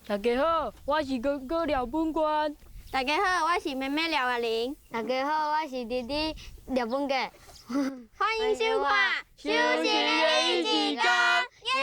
大家好，我是哥哥廖本冠。大家好，我是妹妹廖月玲。大家好，我是弟弟廖本杰。欢迎收看《修行的彼一天》。耶！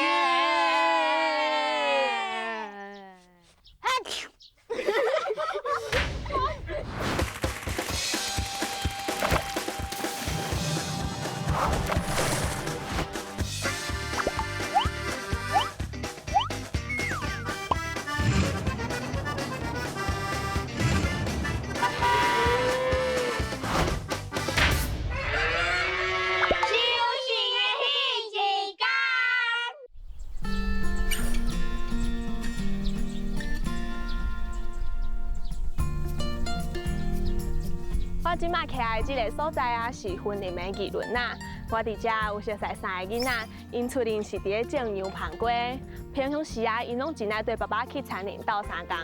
我這馬徛的這个所在啊，是雲林的義崙仔。我佇遮有熟似三个囡仔，𪜶出世是佇咧種牛蒡瓜。平常時啊，𪜶攏真愛綴爸爸去田裡鬥相共，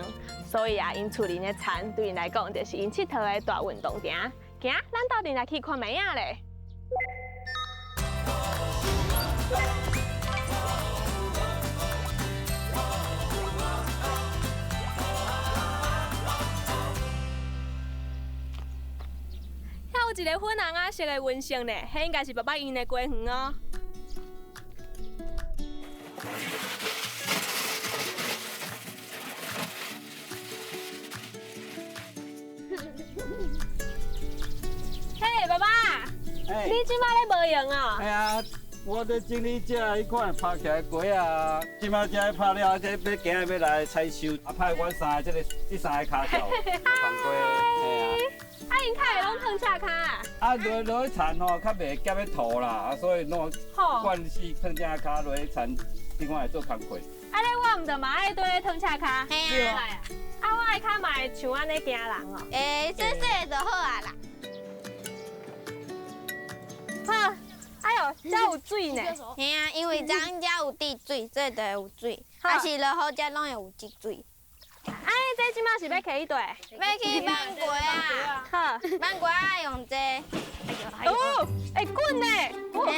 所以啊，𪜶厝裡的田對𪜶來講，就是𪜶𨑨迌的大運動場。行，咱鬥陣來去看覓仔咧。遐有一个粉紅仔色的溫室呢，彼應該是爸爸𪜶的瓜園哦。嘿，爸爸，你這擺咧無閒哦？嘿啊，我咧整理這彼款拍起來瓜仔，這擺這拍了，這欲今仔欲來採收，啊，派阮三个這个這三个跤手放瓜，嘿啊。啊，𪜶較會攏褪赤跤啊？啊，落落去田吼，較袂夹咧土啦，啊，所以弄慣勢褪赤跤落去田，你看會做工課。啊，咧我毋著嘛愛綴咧褪赤跤？嘿啊。啊，我的跤嘛會像按呢驚人哦。欸，細細的就好啊啦。好，哎喲，遮有水呢。嘿啊，因為昨昏遮有滴水，所以就會有水。啊，是落雨遮攏會有積水。啊，這這馬是欲揢去佗？欲去放瓜仔。好，放瓜仔用這。哦，會滾呢。嘿啊。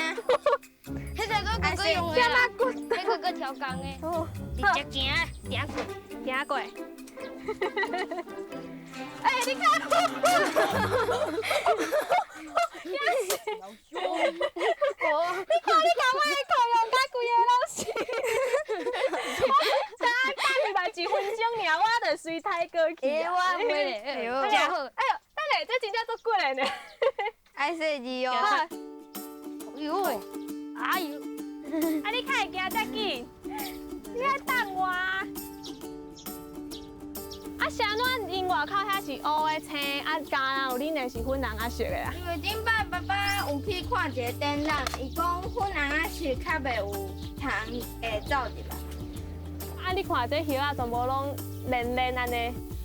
彼个閣哥哥用的啦。彼个閣調工的。哦。直接行，行過，行過。欸，你看。你看，你共我的裤用甲規个攏是。我等下等入來一分鐘爾，我就隨刣過去。欸，我袂。哎喲，真好。哎喲，等下，這真正足骨的呢。愛細膩哦。哎喲，哎喲，啊，你較會行遮緊，你愛等我。啊，是按怎𪜶外口遐是烏的青，啊，敢若有恁的是粉紅仔色的啊？因為頂擺爸爸有去看一个展覽，伊講粉紅仔色較袂有蟲會走入來。啊，你看這葉仔全部攏連連按呢。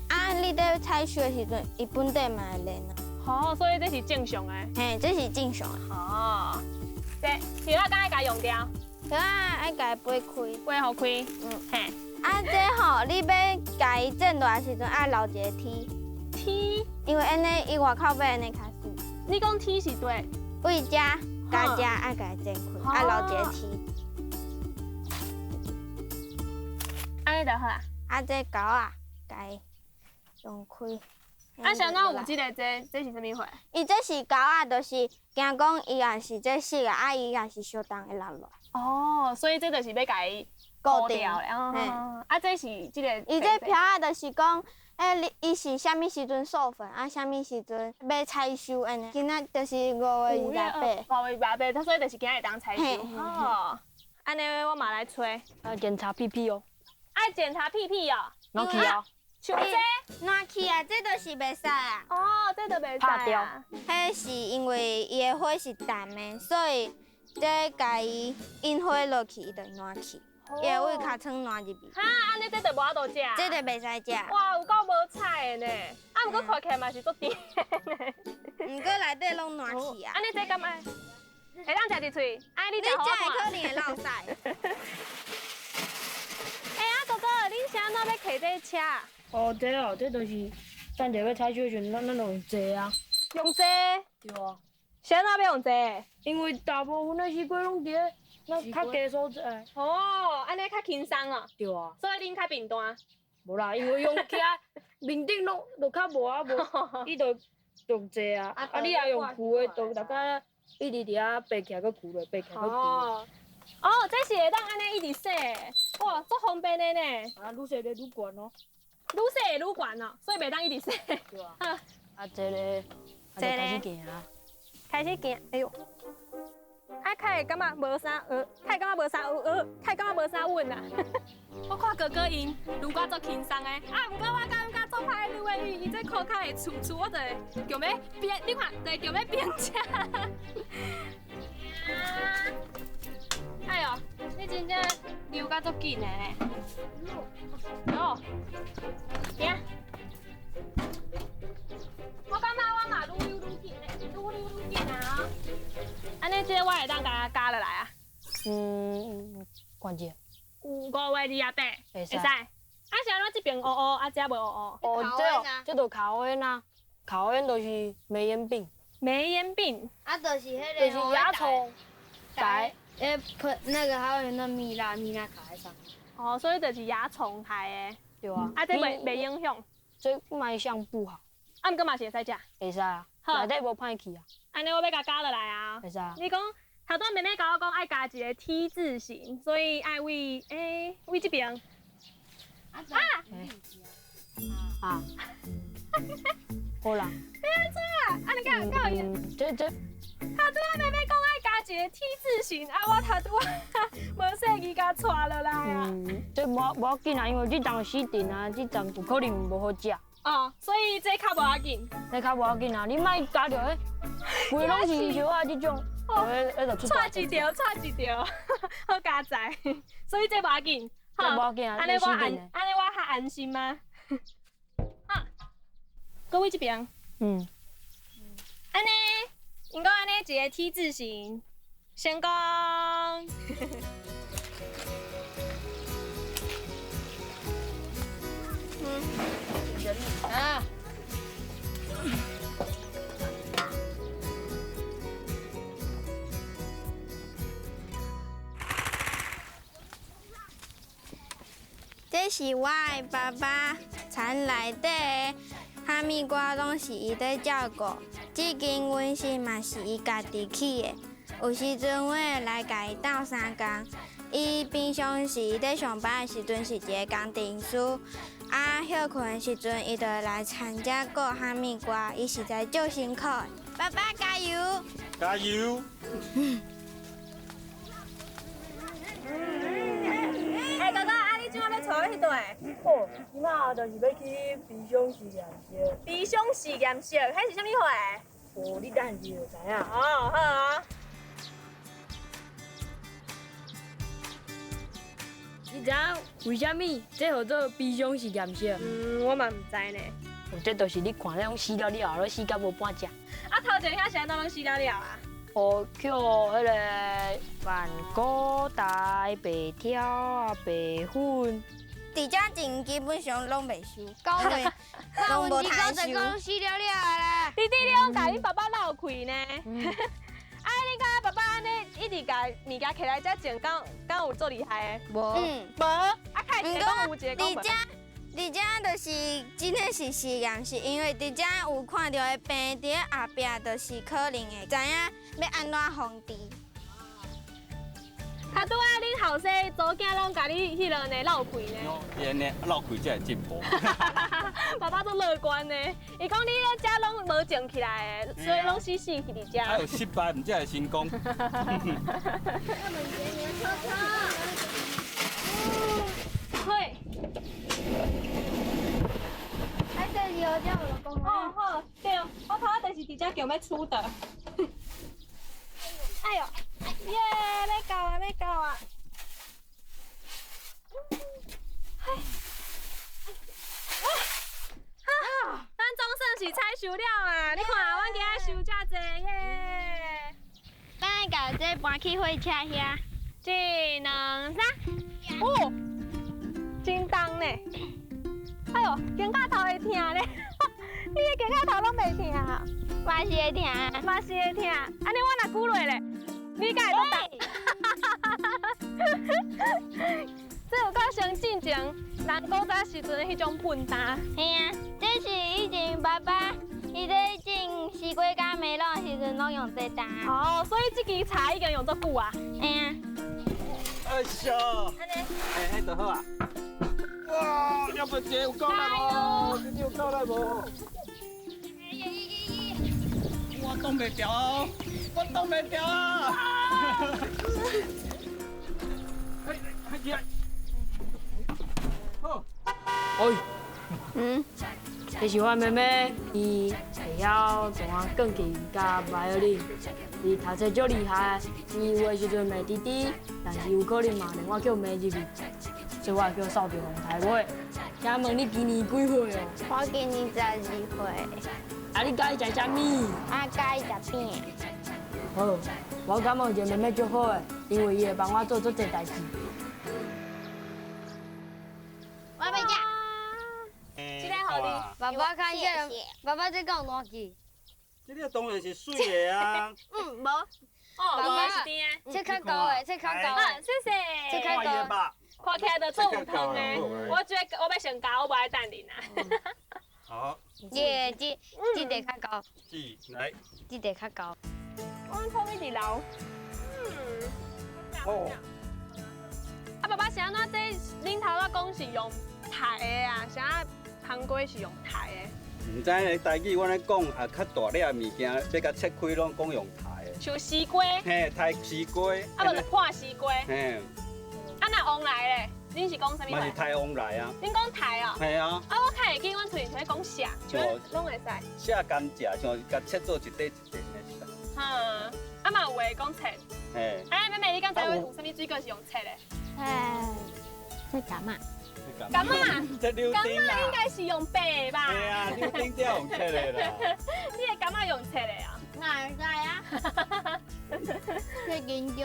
啊，你佇採收的時陣，伊本底嘛會連啊。哦，所以這是正常的。嘿，這是正常的。哦，這葉仔敢愛共用掉？葉仔愛共伊掰開。掰予開。嗯。嘿。啊，這吼，你欲共伊剪落來時陣，愛留一个鐵。鐵。因為按呢，伊外口欲按呢較水。你講鐵是對？對遮共遮愛共伊剪開，愛留一个鐵。按呢就好啊。啊，這鉤仔，共伊用開。啊，是按怎有這个這這是啥物貨？伊這是鉤仔，就是驚講伊若是這色啊，啊伊若是相凍會落落。哦，所以這就是欲共伊固定。啊，這是這个。伊這標仔就是講，欸，你伊是啥物時陣授粉，啊，啥物時陣欲採收按呢？今仔就是5月28。5月28，所以就是今仔會當採收。哦，按呢我嘛來吹。啊，檢查屁屁哦。愛檢查屁屁哦。暖氣啊。像這暖氣啊，這就是袂使啊。哦，這就袂使啊。彼是因為伊的花是淡的，所以這共伊引火落去，伊就暖去，伊會為尻川暖入去。哈，按呢這就無法度食。這就袂使食。哇，有夠無彩的呢。啊，毋過看起來嘛是足甜的呢。毋過內底攏暖去啊。按呢這敢愛？會當食一喙？哎，你你食會可能會落屎。欸，啊哥哥，恁是按怎欲騎這車？哦，這哦，這就是等下欲採收的時陣，咱用坐啊。用坐？對啊。是按怎欲用坐？因為大部分的西瓜攏佇咧咱較低所在。哦，按呢較輕鬆哦。對啊。所以恁較貧惰。無啦，因為用起來面頂攏就較無啊無，伊就就濟啊，啊你若用跍的，就大概一直佇遐爬起來閣跍落，爬起來閣跍落。哦，這是會當按呢一直洗，哇，足方便的呢。啊，愈洗咧愈懸哦。愈洗會愈懸哦，所以袂當一直洗。對啊。啊，這咧，這開始行啊。開始行，哎喲。啊，較會感覺無啥，較會感覺無啥，較會感覺無啥穩啊。我看哥哥𪜶攄甲足輕鬆的，啊，毋過我感覺足歹攄的，因為伊這箍較會欶欶，我就會強欲變，你看，就會強欲變車。哎喲，你真正溜甲足緊的呢。哦，行。我感覺我嘛愈溜愈緊的，愈溜愈緊啊！按呢，這個我會當共它加落來啊？嗯，關鍵。有5月28，會使。會使。啊，是按怎這邊烏烏，啊這無烏烏？哦，這這就口煙啊，口煙就是煤煙病。煤煙病。啊，就是彼個。就是蚜蟲。對。欸，噴那個還有那蜜蠟，蜜蠟卡在上面。哦，所以就是蚜蟲害的。對啊。啊，這袂袂影響。這賣相不好。啊，毋過嘛是會使食。會使啊，內底無歹去啊。按呢我欲共加落來啊。會使啊。你講頭拄妹妹共我講愛加一個 T 字形，所以愛位欸位這邊。啊！啊！好啦。欲按怎啊？按呢敢敢有用？這這。頭拄仔妹妹講愛加一個 T 字形，啊，我頭拄仔無細意共掣落來啊。嗯，這無無要緊啊，因為這叢死定啊，這叢有可能無好食。哦，所以這較無要緊。這較無要緊啊，你莫加著彼，規攏是葉仔這種，彼就出大掣一條，掣一條，好佳哉。所以這無要緊。這無要緊啊，按呢我安，按呢我較安心嗎？啊，閣位這邊。嗯。按呢，𪜶講按呢一個 T 字形，成功。啊！這是我的爸爸田內底的哈密瓜，攏是伊咧照顧。這間溫室嘛是伊家己起的。有時陣我會來共伊鬥相共。伊平常時咧上班的時陣是一个工程師，啊，歇睏的時陣，伊就會來田遮顧哈密瓜，伊實在足辛苦的。爸爸加油！加油！欸，哥哥，啊，你這馬欲帶我去佗？哦，這馬就是欲去悲傷實驗室。悲傷實驗室，彼是啥物貨？哦，你等下就知影。哦，好啊。你知影為啥物這號做悲傷實驗室？嗯，我嘛毋知呢。哦，這就是你看那種死了了後，攏死甲無半隻。啊，頭前遐是按怎攏死了了啊？哦，予彼个萬古大白條啊、白粉。佇遮種基本上攏袂收，講攏無通收。死了了啦！弟弟，你攏共恁爸爸鬧開呢？啊，你感覺爸爸按呢一直共物件摕來遮種，敢敢有足厲害的？無，嗯，無。啊，較會一個講有，一個講無。佇遮就是真的是實驗室，因為佇遮有看著的病，佇咧後壁就是可能會知影欲按怎防治。頭拄仔恁後生查某囝攏共你彼落呢鬧開呢？伊按呢鬧開才會進步。爸爸足樂觀呢，伊講你咧遮攏無種起來的，所以攏死死去佇遮。啊，有失敗，毋才會成功。嘿。啊，這是我叫我老公。哦好，對，我頭仔就是佇遮強欲出的。哎喲，耶，欲到啊，欲到啊！啊，咱總算是採收了啊！你看，阮今仔收遮濟耶。咱共這搬去火車遐。一、兩、三，哦，真重呢！哎喲，肩胛頭會疼咧，你的肩胛頭攏袂疼啊？嘛是會疼，嘛是會疼。按呢我若久落咧，你敢會閣重？這有夠像進前人古早時陣的彼種糞擔。嘿啊，這是以前爸爸伊咧種西瓜佮梅櫳的時陣，攏用這擔。哦，所以這支柴已經用足久啊。嘿啊。哎呦，哎，彼就好啊。哇，了不起，有夠力無？這有夠力無？我擋袂牢，我擋袂牢啊！哎，開起來。好。哎，嗯，這是我妹妹，伊會曉彈鋼琴佮维尔林，伊讀冊足厲害，伊有的時陣罵弟弟，但是有可能嘛連我叫罵入去，所以我會叫掃帚予刣尾。請問你今年幾歲哦？我今年12歲。啊，你佮意食啥物？我佮意食餅。好，我感覺有一个妹妹足好的，因為伊會幫我做足濟代誌。我欲食。這個予你。爸爸看這個，爸爸這敢有爛去？這個當然是媠的啊。嗯，無。哦，爸爸是甜的。這較厚的，這較厚的。謝謝。這較厚。看起來就足有湯的。我覺得我欲先咬，我無愛等恁啊。好。這這個較厚。這來。這個較厚。我泡面佇樓。嗯。哦。啊，爸爸是按怎？這恁頭仔講是用刣的啊，啥烘粿是用刣的？毋知咧，台語阮咧講啊，較大粒物件，欲共切開攏講用刣的。像絲瓜。嘿，刣絲瓜。啊，無就破絲瓜。嘿。啊，若旺來咧，恁是講啥物？嘛是刣旺來啊。恁講刣哦？嘿啊。啊，我較會記，阮喙是咧講削，像攏會使。削甘蔗，像共切做一塊一塊呢。哈，啊嘛有的講切。嘿。哎，妹妹，你敢知有啥物水果是用切的？哎，這柑仔。柑仔，这柳丁柑仔应该是用白吧？对啊，柳丁才用切的啦。你的柑仔用切的啊？哪会知啊？这香蕉，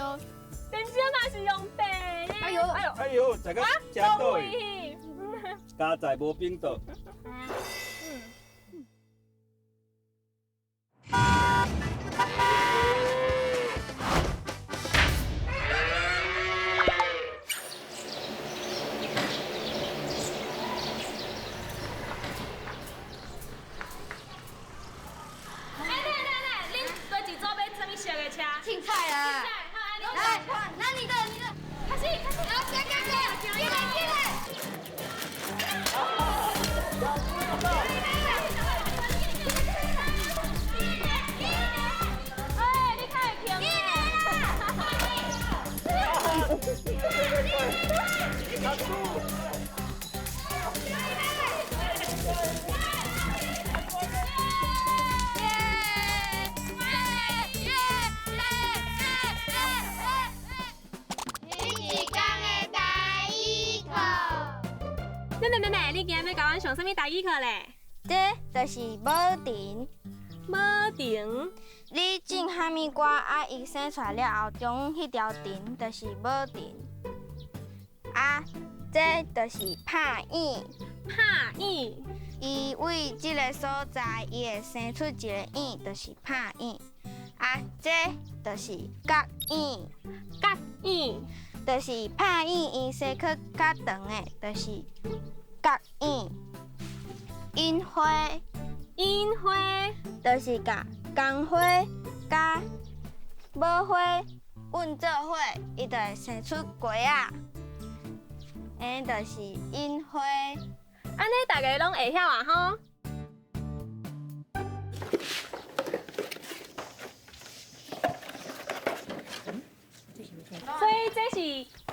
香蕉嘛是用白的。哎呦哎呦哎呦，这个食倒去，加在无冰倒。青菜啊！来，那你的，你的，开始，开始，来，来，进来，进来。哎，你较会停妹妹妹妹，你今日欲教阮上啥物台语课咧？这就是母田。母田。你种哈密瓜啊，伊生出来了后，中彼条藤就是母藤。啊，这就是拍影。拍影。伊为这个所在，伊会生出一个影，就是拍影。啊，这就是角影。角影。就是拍影，伊生去较长的，就是角影。樱花，樱花，就是共公花佮母花混做伙，伊就会生出果仔。安尼就是樱花。按呢大家攏会晓啊吼？所以這是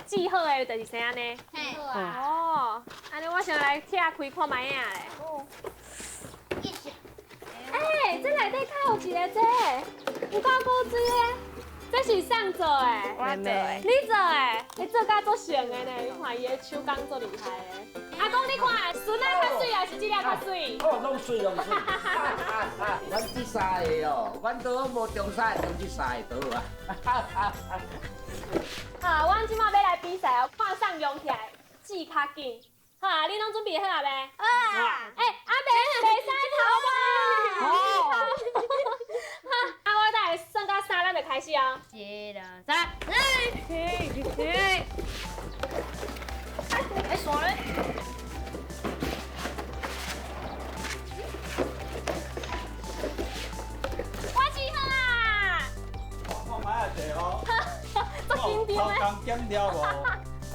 煮好的，就是生按呢。哦，按呢我先來拆開看覓仔咧。哦。欸，這內底較有一個這，有夠古錐的，這是啥做的？我做的。你做的？你做甲足成的呢？你看伊的手工足厲害的。阿公，你看，孫仔較媠，還是這粒較媠？哦，攏媠，攏媠。阮這三个哦，阮都無中三个，中這三个就好啊。好，阮這馬欲來比賽哦，看誰用起來煮較緊。好啊，你攏準備好啊未？好啊。欸，阿伯，袂使逃吧？好。啊，我等下算到三，咱就開始哦。一、二、三，减了无？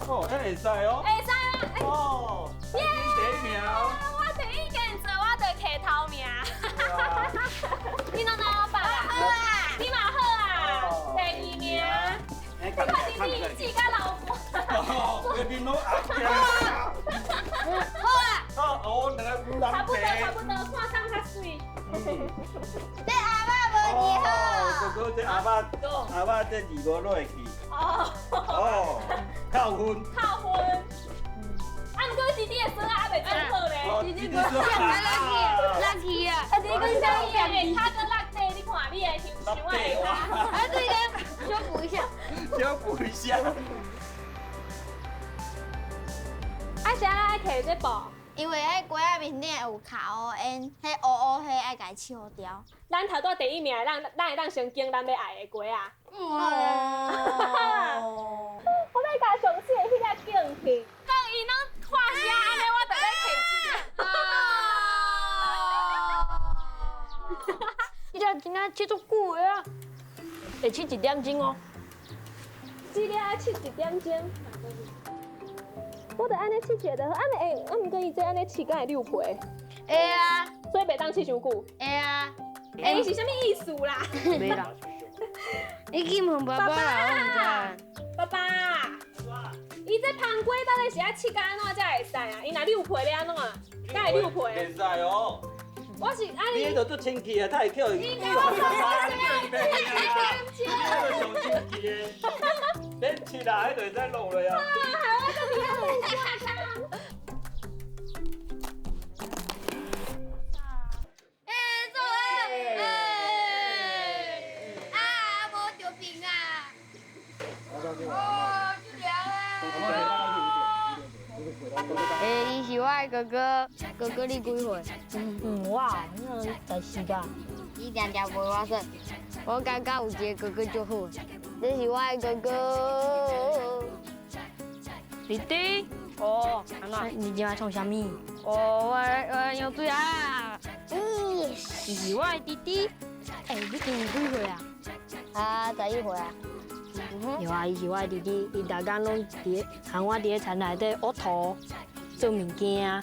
哦，遐会使哦。会使啊！哦，耶！第一名。我第一件做，我就摕头名。你哪哪老板啊？好啊。你嘛好啊？第二名。你看弟弟自家老婆。哦，面拢红起来。好啊。好，哦，两个有人差不多，差不多，看上较水。这阿爸无字好。哥哥，这阿爸，阿爸这字无落去。哦。哦，扣分。扣分。啊，毋过弟弟的孙仔还袂做好咧。弟弟孙仔落去啊！啊，弟弟孙仔他阁落底，你看你的想想啊。啊，这个修补一下。修补一下。啊，啥爱摕这布？因为彼锅仔面顶有卡乌烟，彼乌乌彼爱共笑掉。咱头拄第一名，咱会当先拣咱欲爱的鸡仔。哦。我欲共上次的彼个拣去，讲伊拢看声按呢，我就欲摕这个。这粒今仔切足久的啊，会切一点钟哦。这粒爱切一点钟。我著按呢切一下就好，按呢会，啊毋过伊这按呢切敢会溜皮？会啊。所以袂当切伤久。会啊。欸，伊是啥物意思啦？袂啦。你去问爸爸啦，我毋知。爸爸，伊这芳瓜到底是爱切甲按怎才会使啊？伊若溜皮咧按怎？敢会溜皮？袂使哦。我是按你。你彼就足清气啊，他会叫伊。你甲我说啥物？你彼就上清气的，免切啦，彼就会使落落啊。啊，害我搁伫遐问。欸，做欸，啊，无着病啊！哦，就凉啊！欸，伊是我的哥哥，哥哥你几岁？嗯，我那14吧。伊定定陪我耍，我感觉有一个哥哥就好。这是我的哥哥。弟弟，哦，安怎？你今仔创啥物？哦，我游水啊。伊是我的弟弟。欸，你今年几岁啊？啊，11岁啊。对啊，伊是我的弟弟，伊逐工拢伫咧，和我伫咧田内底挖土做物件。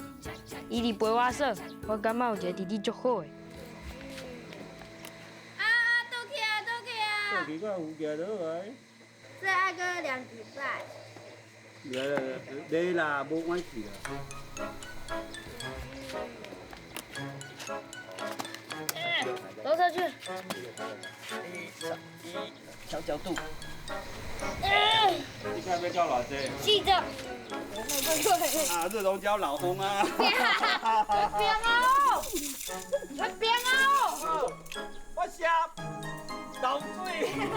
伊伫陪我耍，我感觉有一个弟弟足好的。啊，倒去啊，倒去啊！倒去，我有行落来。这爱阁量一摆。来来来，来啦，无关系啦。走下去。一，调角度。你看欲交偌济？四只。啊，热熔胶老风啊！变啊！变啊！我写漏水，漏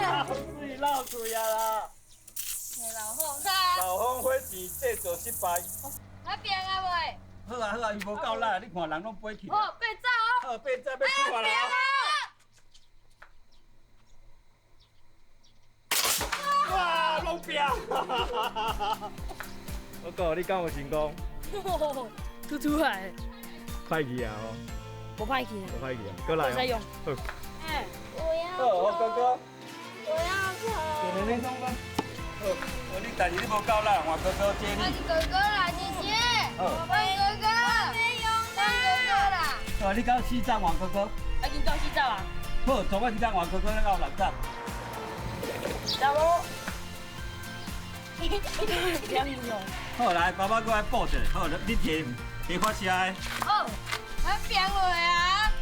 水，漏水啊啦！老风，老风火箭制造失败。啊变啊未？好啊好啊，伊无够力，你看人拢飞去。好，爬走哦。好，爬走欲出发啦！哇，拢变！我讲，你敢有成功？吐出来。歹去啊！哦。无歹去。无歹去啊！过来。使用。好。哎，我要。好，哥哥。我要跑。好，你但是你无够力，换哥哥接你。我是哥哥啦，姐姐。好。换哥哥。没用换哥哥啦。哦，你到4站换哥哥。啊，已经到4站啊。好，总共一站换哥哥，咱到6站。差无。好，来，爸爸过来补一下。好，你提提发射的。哦，我变落啊！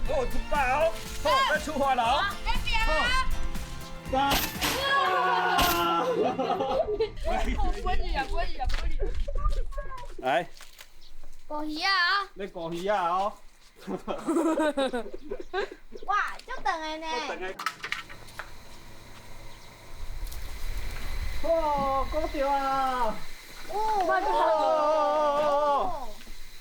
哦，出发哦！好，要出发了哦！要变啊！三。滚去啊！滚去啊！滚去！来。顾鱼仔啊！你顾鱼仔哦！哇，足长的呢！足长的。哦，顾著啊！哦，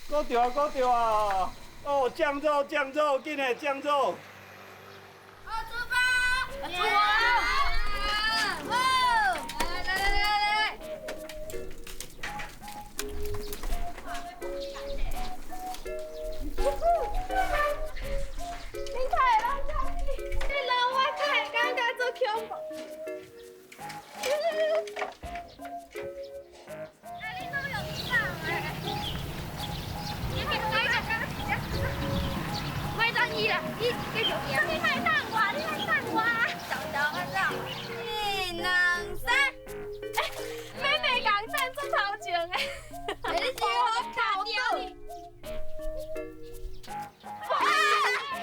顾著啊，顾著啊！哦，酱肉，酱肉，紧来酱肉！哦，出发！出发！哦，来来来来来！你看，你看，这人我看，感觉足恐怖。你是我卡掉你。哇！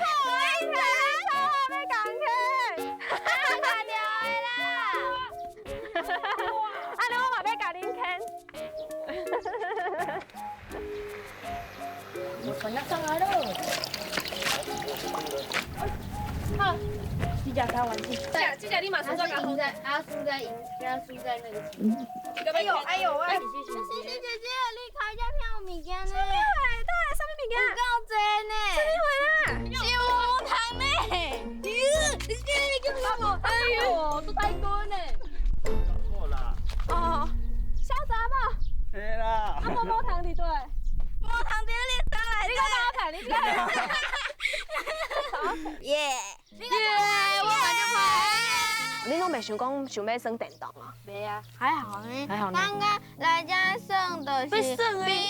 好爱要共起，卡掉的啦！按呢我嘛欲共恁牵。我传上来了。好，这只开玩具。这只你嘛输在赢在，阿输在赢，阿输在那个。哎呦哎呦喂！谢谢姐姐，你开这票物件呢？什么什么物件？有够济呢！什么货啦？是毛糖呢！你叫我，哎呦，都太多呢。错啦。哦，小杂宝。对啦。啊，毛毛糖伫佗？毛糖伫你手内底。你讲我看，你看。耶！耶！我嘛就拍。你攏袂想講想欲耍電動啊？袂啊，還好呢。還好呢。感覺來這耍就是比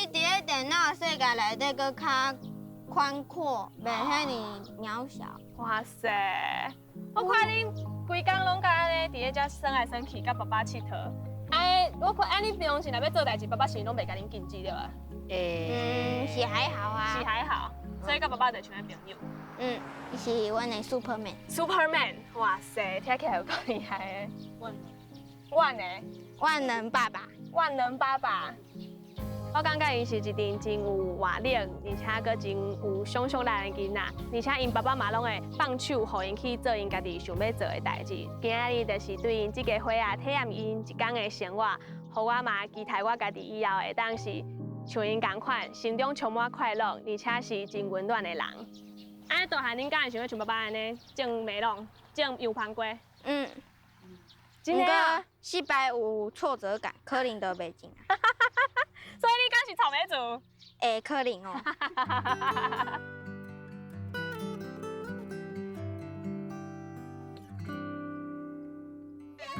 佇咧電腦世界內底閣較寬闊，袂遐爾渺小。哇塞！我看恁規工攏共按呢佇咧遮耍來耍去，佮爸爸𨑨迌。哎，我看按呢平常時若欲做代誌，爸爸是攏袂共恁禁止對吧？嗯，是還好啊。是還好，所以佮爸爸就像朋友。嗯，伊是阮的 Superman。 Superman，哇塞，聽起來有夠厲害的。萬能。萬能爸爸。萬能爸爸。我感覺𪜶是一陣真有活力，而且閣真有想像力的囡仔。而且𪜶爸爸嘛攏會放手，予𪜶去做𪜶家己想欲做的代誌。今仔日就是對𪜶這家伙仔體驗𪜶一工的生活，予我嘛期待我家己以後會當是像𪜶仝款，心中充滿快樂，而且是真溫暖的人。按呢大漢，恁敢會想欲像爸爸按呢種麥櫳、種油芳瓜？嗯。真的啊？失敗有挫折感，可能就袂種。所以你敢是草莓族？會可能哦。好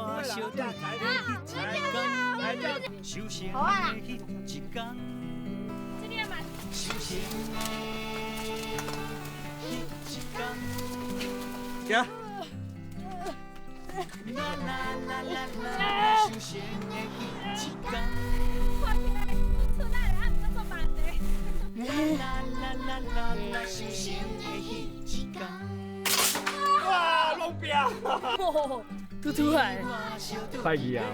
啊啦。行。哇，攏拼！吐出來。歹去啊！